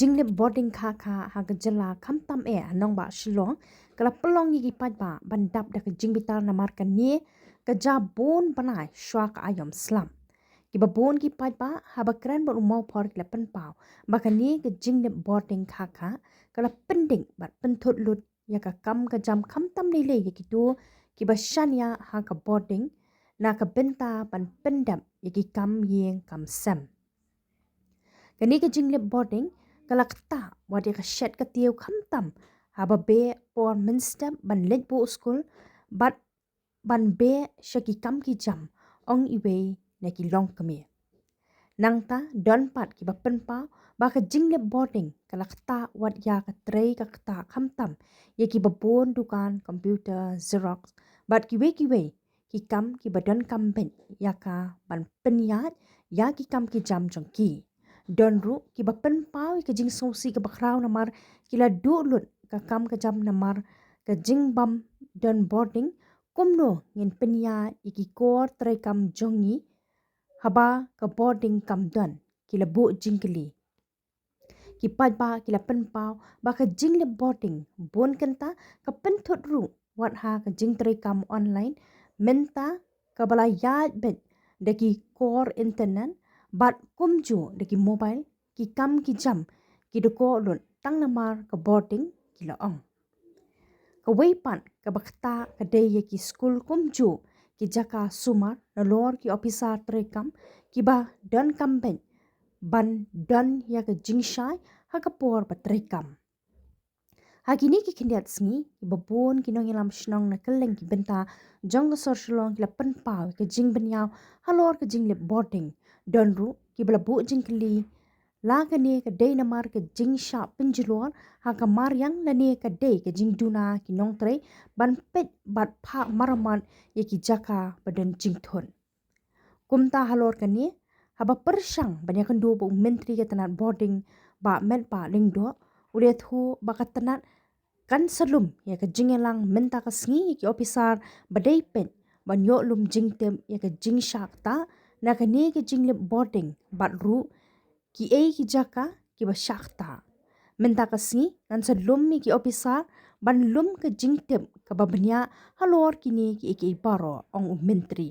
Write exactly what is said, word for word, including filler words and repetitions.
jinglip boarding khakha ha ka jylla khamtam eh ha nongbah Shillong ka la pynlong ïa ki paidbah ban dap da ka jingbitar namar kane ka jia bun bnai shuwa ka aïom slap. Kiba bun ki paidbah haba kren bad u mawphor ki la pynpaw ba kane ka jinglip boarding khakha ka la pyndik bad pynthut lut ïa ka kam ka jam khamtam lei lei ïa kito kiba shaniah ha ka boarding na ka bynta ban pyndep ïa ki kam ïing kam sem. Kane ka jinglip boarding ka la ktah wat ïa ka shet ka tiew khamtam haba beh por mynstep ban leit buh skul bad ban beh sha ki kam ki jam, ong iwei na ki longkmie. Nangta don pat kiba pynpaw ba ka jinglip boarding ka la ktah wat ïa ka trei ka ktah khamtam ïa kiba bun dukan computer, xerox bad kiwei kiwei ki kam kiba donkam beit ïa ka ban pynïaid ïa ki kam ki jam jong ki. Don ruh kiba pynpaw ïa ka jingsngewsih kaba khraw namar ki la duh lut ka kam ka jam namar ka jingbym don boarding, kumno ngin pynïaid ïa ki kor treikam jong ngi haba ka boarding kam don, ki la buh jingkylli. Ki paidbah ki la pynpaw ba ka jinglip boarding bun kynta ka pynthut ruh wat ha ka jingtreikam online, mynta kaba la ïaid beit da ki kor internet bad kumjuh da ki mobile, ki kam ki jam ki dkoh lut tang namar ka boarding, ki la ong. Kawei pat kaba ktah ka dei ïa ki skul kumjuh ki jaka sumar nalor ki ophisar treikam kiba donkam beit ban don ïa ka jingshai ha ka por ba treikam. Ha kine ki khyndiat sngi kiba bun ki nongïalam shnong na kylleng ki bynta jong ka sor Shillong ki la pynpaw ïa ka jingbynñiaw halor ka jinglip boarding. Don ruh kiba la buh jingkylli la kane ka dei namar ka jingshah pynjulor ha ka mariang lane ka dei ka jingduna ki nongtrei ban peit bad phah maramat ïa ki jaka ba don jingthut. Kumta halor kane, haba pyrshang ban ïakynduh bad u Myntri ka tnat boarding Bah Metbah Lyngdoh, u la ïathuh ba ka tnat kan sa lum ïa ka jingïalang mynta ka sngi ïa ki ophisar ba dei peit ban ïoh lum jingtip ïa ka jingshah ktah na kane ka jinglip boarding bad ruh kiei ki jaka kiba shah ktah. Mynta ka sngi ngan sa lum ïa ki ophisar ban lum ka jingtip kaba bniah halor kine kiei kiei baroh, ong u Myntri.